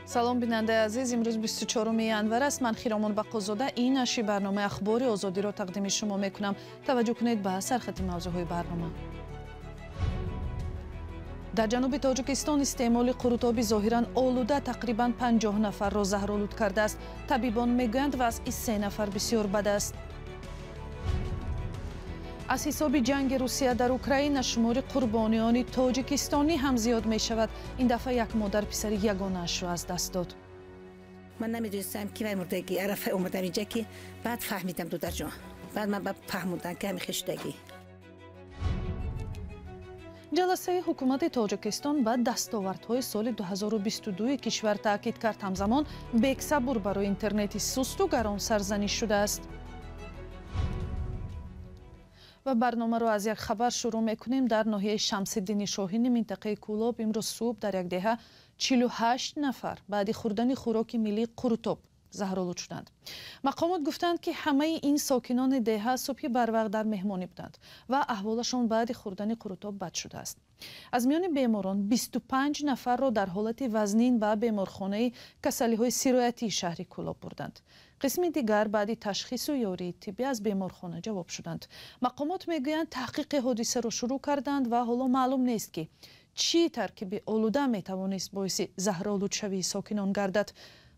Салом, бинандаи азиз. Имрӯз 24 январ аст. Ман Хиромон Бақозода ин нашри барномаи Ахбори Озодиро тақдими шумо мекунам. Таваҷҷӯҳ кунед ба сархати мавзӯъҳои барнома. Дар ҷануби Тоҷикистон истеъмоли қурутоби зоҳиран олуда тақрибан 50 нафарро заҳролуд кардааст. Табибон мегӯянд, вазъи 3 нафар бисёр бад аст. Аз ҳисоби ҷанги Русия дар Украина шумори қурбониёни тоҷикистонӣ ҳам зиёд мешавад. Ин дафъа як модар писари ягонаашро аз даст дод. Ман намедонистам, ки вай мурдагӣ. Арафа омадам инҷа, ки баъд фаҳмидам, додарҷон. Баъд ман фаҳмудам, ки ҳами хешудагӣ. Ҷаласаи ҳукумати Тоҷикистон ба дастовардҳои соли 2022 кишвар таъкид кард. Ҳамзамон бексабур барои интернети сусту гарон сарзаниш шудааст. Ва барномаро аз як хабар шурӯъ мекунем. Дар ноҳияи Шамсиддини Шоҳини минтақаи Кӯлоб имрӯз субҳ дар як деҳа 48 нафар баъди хӯрдани хӯроки миллии қурутоб заҳролуд шуданд. Мақомот гуфтанд, ки ҳамаи ин сокинони деҳа субҳи барвақт дар меҳмонӣ буданд ва аҳволашон баъди хӯрдани қурутоб бад шудааст. Аз миёни беморон 25 нафарро дар ҳолати вазнин ба беморхонаи касалиҳои сироятии шаҳри Кӯлоб бурданд. Қисми дигар баъди ташхису ёрии тиббӣ аз беморхона ҷавоб шуданд. Мақомот мегӯянд, таҳқиқи ҳодисаро шурӯъ карданд ва ҳоло маълум нест, ки чӣ таркиби олуда метавонист боиси заҳролудшавии сокинон гардад.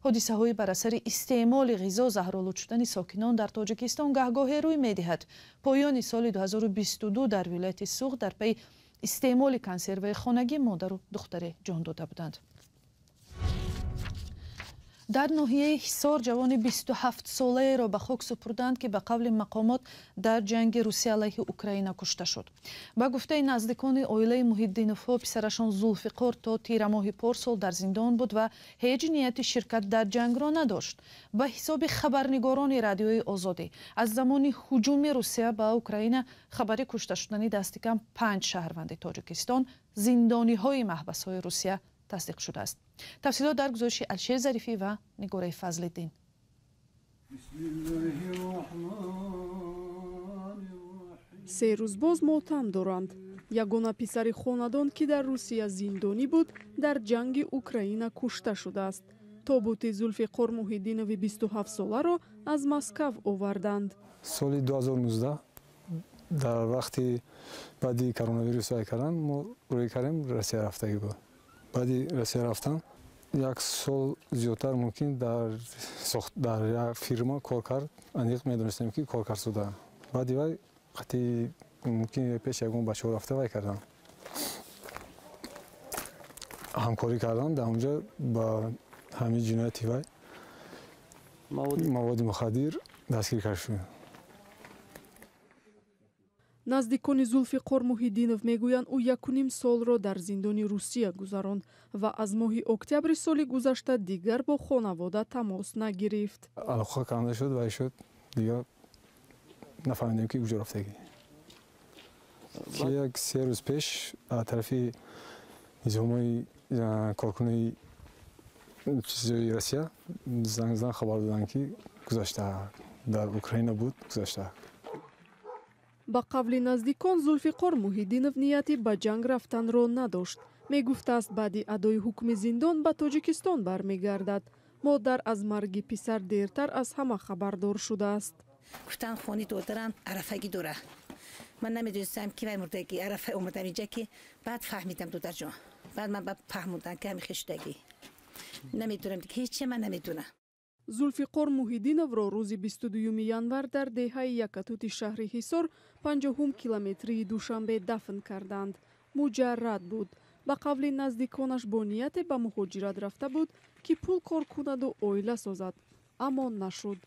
Ҳодисаҳои бар асари истеъмоли ғизо заҳролуд шудани сокинон дар Тоҷикистон гаҳгоҳе рӯй медиҳад. Поёни соли 2022 дар вилояти Суғд дар пайи истеъмоли консерваи хонагӣ модару духтаре ҷон дода буданд. Дар ноҳияи Ҳисор ҷавони 27-солаеро ба хок супурданд, ки ба қавли мақомот дар ҷанги Русия алайҳи Украина кушта шуд. Ба гуфтаи наздикони оилаи Муҳиддиновҳо, писарашон Зулфиқор то тирамоҳи порсол дар зиндон буд ва ҳеҷ нияти ширкат дар ҷангро надошт. Ба ҳисоби хабарнигорони Радиои Озодӣ, аз замони ҳуҷуми Русия ба Украина хабари кушта шудани дасти кам 5 шаҳрванди Тоҷикистон, зиндониҳои маҳбасҳои Русия, тасдиқ шудааст. Тафсилот дар гузориши Алишер Зарифӣ ва Нигораи Фазлиддин. 3 рӯз боз мотам доранд. Ягона писари хонадон, ки дар Русия зиндонӣ буд, дар ҷанги Украина кушта шудааст. Тобути Зулфиқор Муҳиддинови 27-соларо аз Москав оварданд. Соли 2019 дар вақти баъди коронавирус вай кардан, мо рӯй кардем, Россия рафтагӣ буд. Баъди Россия рафтан як сол зиёдтар мумкин дар як фирма кор кард. Аниқ медонистем, ки кор кард суда. Баъди вай қатъи мумкин пеш ягон бачаҳо рафта вай кардан, ҳамкорӣ кардан. Дар онҷа ба ҳамин ҷинояти вай маводи мухаддир дастгир кард шуд. Наздикони Зулфиқор Муҳиддинов мегӯянд, ӯ 1,5 солро дар зиндони Русия гузаронд ва аз моҳи октябри соли гузашта дигар бо хонавода тамос нагирифт. Алоқа канда шуд, вай шуд, дигар нафаҳмидем, ки куҷо рафтагӣ. Як 3 рӯз пеш аз тарафи низомҳои коркунои чизои Россия занг зан, хабар доданд, ки гузашта дар Украина буд, гузашта. Ба қавли наздикон, Зулфиқор Муҳиддинов нияти ба ҷанг рафтанро надошт. Мегуфтааст, баъди адои ҳукми зиндон ба Тоҷикистон бармегардад. Модар аз марги писар дертар аз ҳама хабардор шудааст. Гуфтан, хони додарам арафагӣ дора. Ман намедонистам, ки вай мурдагӣ. Арафа омадам инҷа, ки баъд фаҳмидам, додарҷон. Баъд ман фаҳмудам, ки ҳами хешудагӣ. Намедонам, ҳеҷ ман намедонам. Зулфиқор Муҳиддиновро рӯзи 22 январ дар деҳаи Якатути шаҳри Ҳисор, 50 километрии Душанбе, дафн карданд. Муҷаррад буд. Ба қавли наздиконаш, бо нияте ба муҳоҷират рафта буд, ки пул кор кунаду оила созад, аммо нашуд.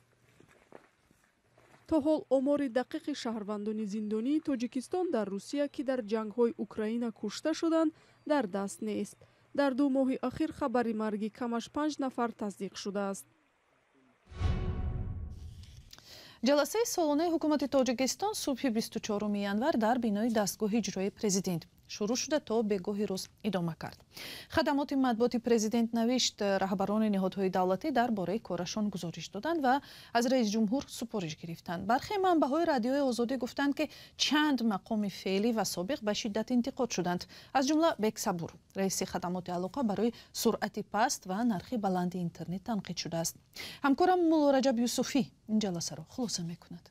То ҳол омори дақиқи шаҳрвандони зиндонии Тоҷикистон дар Русия, ки дар ҷангҳои Украина кушта шуданд, дар даст нест. Дар 2 моҳи ахир хабари марги камаш 5 нафар тасдиқ шудааст. Ҷаласаи солонаи ҳукумати Тоҷикистон субҳи 24 январ дар бинои дастгоҳи иҷроии президент Шурӯъ шуда, то бегоҳи рӯз идома кард. Хадамоти матбуоти президент навишт, раҳбарони ниҳодҳои давлатӣ дар бораи корашон гузориш доданд ва аз раисҷумҳур супориш гирифтанд. Бархе манбаъҳои Радиои Озодӣ гуфтанд, ки чанд мақоми феълӣ ва собиқ ба шиддат интиқод шуданд, аз ҷумла Бек Сабур, раиси хадамоти алоқа, барои суръати паст ва нархи баланди интернет танқид шудааст. Ҳамкорам Муллораҷаб Юсуфӣ ин ҷаласаро хулоса мекунад.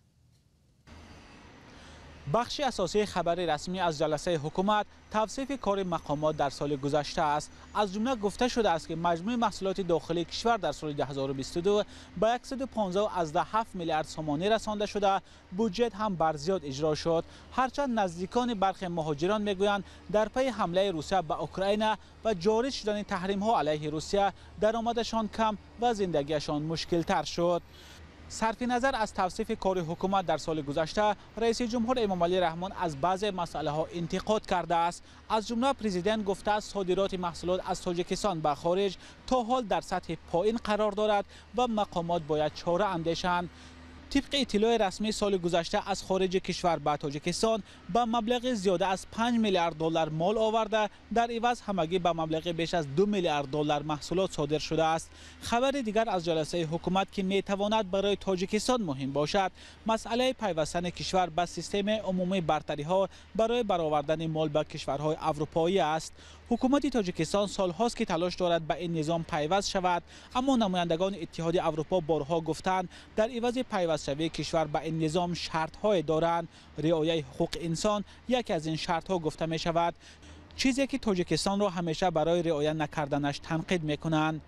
Бахши асосии хабари расмӣ аз ҷаласаи ҳукумат тавсифи кори мақомот дар соли гузашта аст. Аз ҷумла гуфта шудааст, ки маҷмӯи маҳсулоти дохилии кишвар дар соли 2022 ба 115,7 миллиард сомонӣ расонда шуда, буҷет ҳам барзиёд иҷро шуд. Ҳарчанд наздикони бархе муҳоҷирон мегӯянд, дар пайи ҳамлаи Русия ба Украина ва ҷорӣ шудани таҳримҳо алайҳи Русия даромадашон кам ва зиндагиашон мушкилтар шуд. Сарфи назар аз тавсифи кори ҳукумат дар соли гузашта, раиси ҷумҳур Эмомалӣ Раҳмон аз баъзе масъалаҳо интиқод кардааст. Аз ҷумла президент гуфтааст, содироти маҳсулот аз Тоҷикистон ба хориҷ то ҳол дар сатҳи поин қарор дорад ва мақомот бояд чора андешанд. Тибқи иттилои расмӣ, соли гузашта аз хориҷи кишвар ба Тоҷикистон ба маблағи зиёда аз 5 миллиард доллар мол оварда, дар иваз ҳамагӣ ба маблағи беш аз 2 миллиард доллар маҳсулот содир шудааст. Хабари дигар аз ҷаласаи ҳукумат, ки метавонад барои Тоҷикистон муҳим бошад, масъалаи пайвастани кишвар ба системаи умумии бартариҳо барои баровардани мол ба кишварҳои аврупоӣ аст. Ҳукумати Тоҷикистон солҳост, ки талош дорад ба ин низом пайваст шавад, аммо намояндагони Иттиҳоди Аврупо борҳо гуфтанд, дар ивази пайвастшавии кишвар ба ин низом шартҳое доранд. Риояи ҳуқуқи инсон яке аз ин шартҳо гуфта мешавад, чизе ки Тоҷикистонро ҳамеша барои риоя накарданаш танқид мекунанд.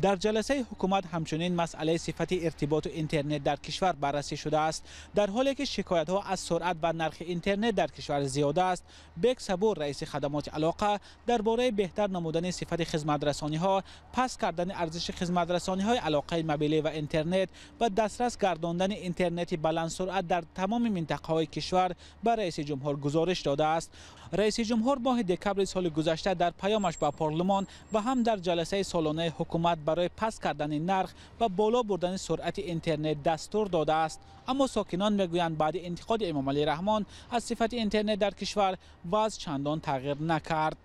Дар ҷаласаи ҳукумат ҳамчунин масъалаи сифати иртиботу интернет дар кишвар баррасӣ шудааст. Дар ҳоле ки шикоятҳо аз суръат ва нархи интернет дар кишвар зиёд аст, Бек Сабур, раиси хадамоти алоқа, дар бораи беҳтар намудани сифати хизматрасониҳо, паст кардани арзиши хизматрасониҳои алоқаи мобилӣ ва интернет ва дастрас гардондани интернети баландсуръат дар тамоми минтақаҳои кишвар ба раиси ҷумҳур гузориш додааст. Раиси ҷумҳур моҳи декабри соли гузашта дар паёмаш ба парлумон ва ҳам дар ҷаласаи солонаи ҳукумат барои паст кардани нарх ва боло бурдани суръати интернет дастур додааст. Аммо сокинон мегӯянд, баъди интиқоди Эмомалӣ Раҳмон аз сифати интернет дар кишвар вазъ чандон тағйир накард.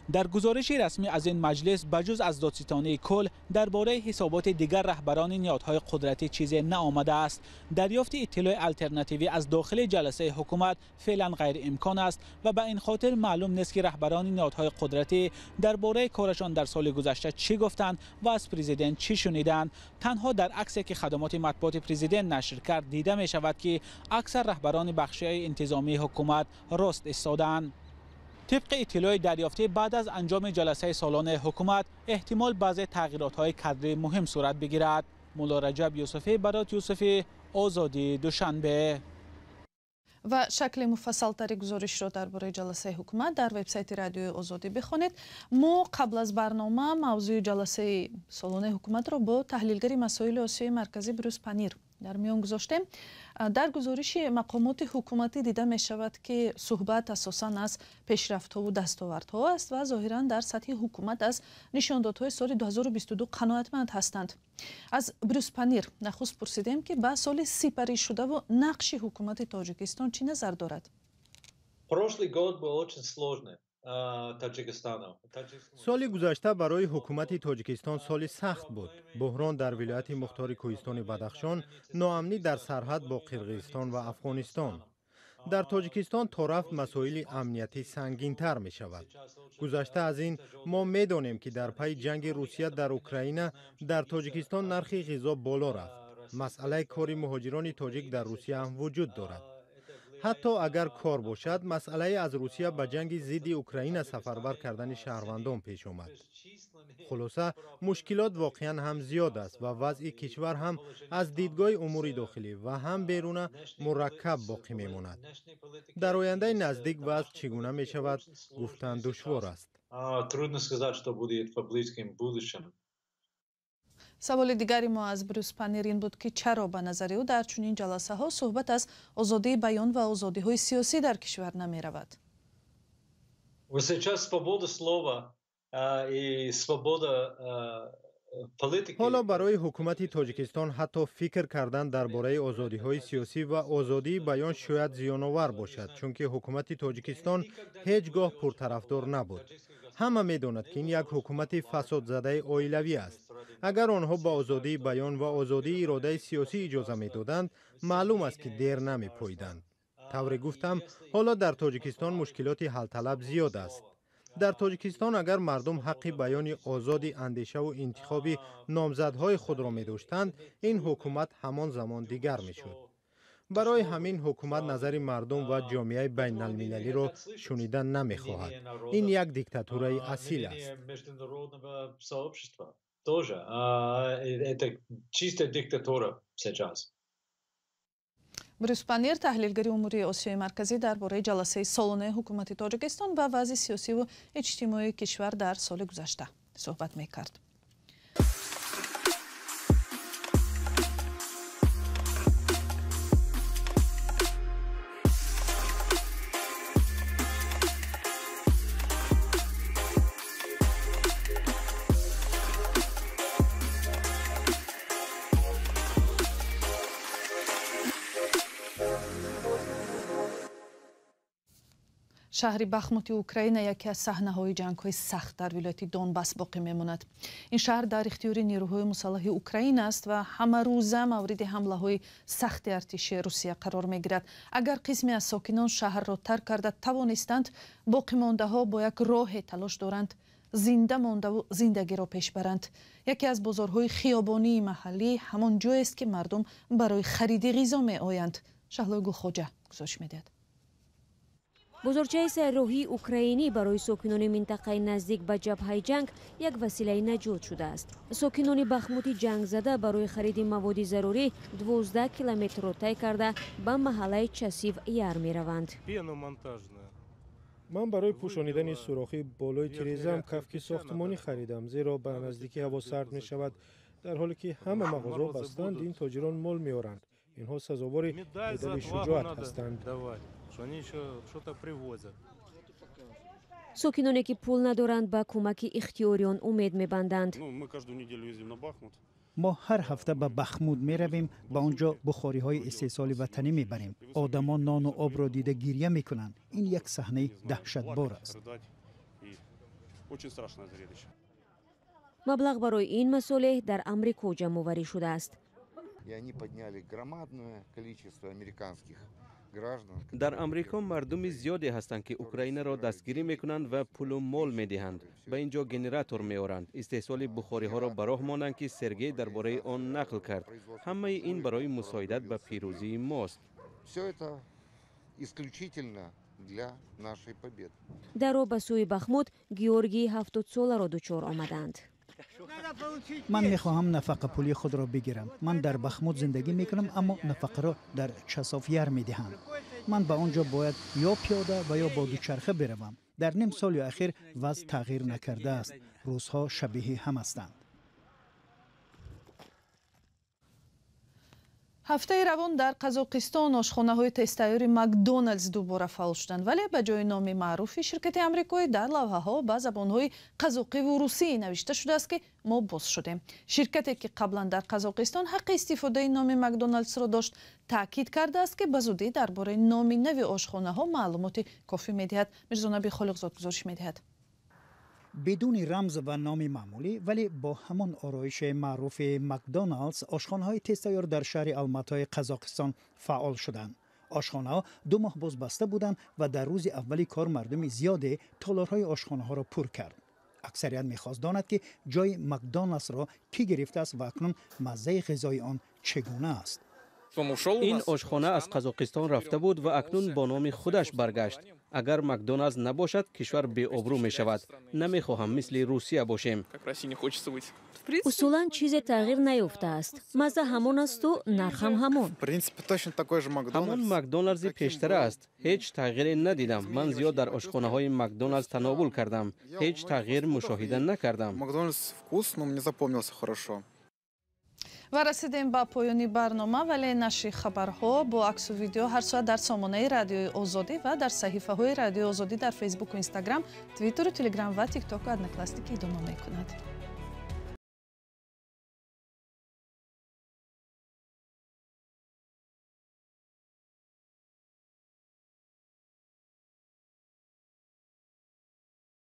Дар гузориши расмӣ аз ин маҷлис ба ҷуз аз додситонии кул дар бораи ҳисоботи дигар раҳбарони ниҳодҳои қудратӣ чизе наомадааст. Дарёфти иттилои алтернативӣ аз дохили ҷаласаи ҳукумат феълан ғайриимкон аст ва ба ин хотир маълум нест, ки раҳбарони ниҳодҳои қудратӣ дар бораи корашон дар соли гузашта чӣ гуфтанд ва аз президент чӣ шуниданд. Танҳо дар аксе, ки хадамоти матбуоти президент нашр кард, дида мешавад, ки аксар раҳбарони бахшиҳои интизомии ҳукумат рост истодаанд. Тибқи иттилои дарёфтӣ, баъд аз анҷоми ҷаласаи солонаи ҳукумат эҳтимол баъзе тағйиротҳои кадрии муҳим сурат бигирад. Муллораҷаб Юсуфӣ, Барот Юсуфӣ, Озодӣ, Душанбе. Ва шакли муфассалтари гузоришро дар бораи ҷаласаи ҳукумат дар вебсайти Радиои Озодӣ бихонед. Мо қабл аз барнома мавзӯи ҷаласаи солонаи ҳукуматро бо таҳлилгари масоили Осиёи Марказӣ Брюс Панир дар миён гузоштем. Дар гузориши мақомоти ҳукуматӣ дида мешавад, ки суҳбат асосан аз пешрафтҳову дастовардҳо аст ва зоҳиран дар сатҳи ҳукумат аз нишондодҳои соли 2022 қаноатманд ҳастанд. Аз Брюс Панир нахуст пурсидем, ки ба соли сипаришудаву нақши ҳукумати Тоҷикистон чӣ назар дорад. Прошлый год был очень сложный. Соли гузашта барои ҳукумати Тоҷикистон соли сахт буд. Буҳрон дар вилояти мухтори кӯҳистони Бадахшон, ноамнӣ дар сарҳад бо Қирғизистон ва Афғонистон. Дар Тоҷикистон то рафт масоили амниятӣ сангинтар мешавад. Гузашта аз ин, мо медонем, ки дар пайи ҷанги Русия дар Украина дар Тоҷикистон нархи ғизо боло рафт. Масъалаи кори муҳоҷирони тоҷик дар Русия ҳам вуҷуд дорад. Ҳатто агар кор бошад, масъалаи аз Русия ба ҷанги зидди Украина сафарбар кардани шаҳрвандон пеш омад. Хулоса, мушкилот воқеан ҳам зиёд аст ва вазъи кишвар ҳам аз дидгоҳи умури дохилӣ ва ҳам беруна мураккаб боқӣ мемонад. Дар ояндаи наздик вазъ чӣ гуна мешавад, гуфтан душвор аст. Трудно сказать, что будет в близком будущем. Саволи дигари мо аз Брюс Панир ин буд, ки чаро ба назари ӯ дар чунин ҷаласаҳо суҳбат аз озодии баён ва озодиҳои сиёсӣ дар кишвар намеравад. Сейчас свобода слова и свобода Ҳоло барои ҳукумати Тоҷикистон ҳатто фикр кардан дар бораи озодиҳои сиёсӣ ва озодии баён шояд зиёновар бошад, чунки ҳукумати Тоҷикистон ҳеҷ гоҳ пуртарафдор набуд. Ҳама медонад, ки ин як ҳукумати фасодзадаи оилавӣ аст. Агар онҳо ба озодии баён ва озодии иродаи сиёсӣ иҷоза медоданд, маълум аст, ки дер намепоиданд. Тавре гуфтам, ҳоло дар Тоҷикистон мушкилоти ҳалталаб зиёд аст. Дар Тоҷикистон агар мардум ҳаққи баёни озоди андешаву интихоби номзадҳои худро медоштанд, ин ҳукумат ҳамон замон дигар мешуд. Барои ҳамин ҳукумат назари мардум ва ҷомеаи байналмилалиро шунида намехоҳад. Ин як диктатураи асил аст. Брюс Панир, таҳлилгари умури Осиёи Марказӣ, дар бораи ҷаласаи солонаи ҳукумати Тоҷикистон ва вазъи сиёсиву иҷтимоии кишвар дар соли гузашта суҳбат мекард. Шаҳри Бахмути Украина яке аз саҳнаҳои ҷангҳои сахт дар вилояти Донбасс боқӣ мемонад. Ин шаҳр дар ихтиёри нерӯҳои мусаллаҳи Украина аст ва ҳамарӯза мавриди ҳамлаҳои сахти артиши Русия қарор мегирад. Агар қисме аз сокинон шаҳрро тарк карда тавонистанд, боқимондаҳо бо як роҳе талош доранд зинда мондаву зиндагиро пеш баранд. Яке аз бозорҳои хиёбонии маҳаллӣ ҳамон ҷоест, ки мардум барои хариди ғизо меоянд. Шаҳлои Гулхоҷа гузориш медиҳад. Бозорчаи сайроҳии украинӣ барои сокинони минтақаи наздик ба ҷабҳаи ҷанг як василаи наҷот шудааст. Сокинони Бахмути ҷангзада барои хариди маводи зарурӣ 12 километрро тай карда ба маҳаллаи Часив Яр мераванд. Ман барои пӯшонидани сурохи болои тирезаам кафки сохтмонӣ харидам, зеро ба наздикӣ ҳаво сард мешавад. Дар ҳоле ки ҳама мағозаҳо бастанд, ин тоҷирон мол меоранд. Инҳо сазовори медали шуҷоат ҳастанд. Сокиноне ки пул надоранд, ба кӯмаки ихтиёриён умед мебанданд. Мо ҳар ҳафта ба Бахмут меравем, ба он ҷо бухориҳои истеҳсоли ватанӣ мебарем. Одамон нону обро дида гирья мекунанд. Ин як саҳнаи даҳшатбор аст. Маблағ барои ин масолеҳ дар Амрико ҷамъоварӣ шудааст. Дар Амрико мардуми зиёде ҳастанд, ки Украинаро дастгирӣ мекунанд ва пулу мол медиҳанд. Ба ин ҷо генератор меоранд. Истеҳсоли бухориҳоро ба роҳ монанд, ки Сергей дар бораи он нақл кард. Ҳамаи ин барои мусоидат ба пирӯзии мост. Дар роҳ ба сӯи Бахмут Георгии 70-соларо дучор омаданд. Ман мехоҳам нафақапулии худро бигирам. Ман дар Бахмут зиндагӣ мекунам, аммо нафақаро дар Часов Яр медиҳанд. Ман ба он ҷо бояд ё пиёда ва ё бо дучарха биравам. Дар ним соли ахир вазъ тағйир накардааст. Рӯзҳо шабеҳи ҳам ҳастанд. Ҳафтаи равон дар Қазоқистон ошхонаҳои тезтайёри Макдоналдс дубора фаъол шуданд, вале ба ҷои номи маъруфи ширкати амрикоӣ дар лавҳаҳо ба забонҳои қазоқиву русӣ навишта шудааст, ки мо боз шудем. Ширкате ки қаблан дар Қазоқистон ҳаққи истифодаи номи Макдоналдсро дошт, таъкид кардааст, ки ба зудӣ дар бораи номи нави ошхонаҳо маълумоти кофӣ медиҳад. Мирзонаби Холиқзод гузориш медиҳад. Бидуни рамз ва номи маъмулӣ, вале бо ҳамон ороиши маъруфи Макдоналдс, ошхонаҳои тезтайёр дар шаҳри Алматои Қазоқистон фаъол шуданд. Ошхонаҳо 2 моҳ боз баста буданд ва дар рӯзи аввали кор мардуми зиёде толорҳои ошхонаҳоро пур кард. Аксарият мехост донад, ки ҷои Макдоналдсро кӣ гирифтааст ва акнун маззаи ғизои он чӣ гуна аст. Ин ошхона аз Қазоқистон рафта буд ва акнун бо номи худаш баргашт. Агар Макдоналдс набошад, кишвар беобрӯ мешавад. Намехоҳам мисли Русия бошем. Усулан чизе тағйир наёфтааст. Мазза ҳамон асту нархам ҳамон. Ҳамон Макдоналдси пештара аст. Ҳеҷ тағйире надидам. Ман зиёд дар ошхонаҳои Макдоналдс тановул кардам. Ҳеҷ тағйир мушоҳида накардам. Ва расидем ба поёни барнома, вале нашри хабарҳо бо аксу видео ҳар соат дар сомонаи Радиои Озодӣ ва дар саҳифаҳои Радиои Озодӣ дар Фейсбуку Инстаграм, Твиттеру, Телеграм ва Тиктоку Одноклассники идома мекунад.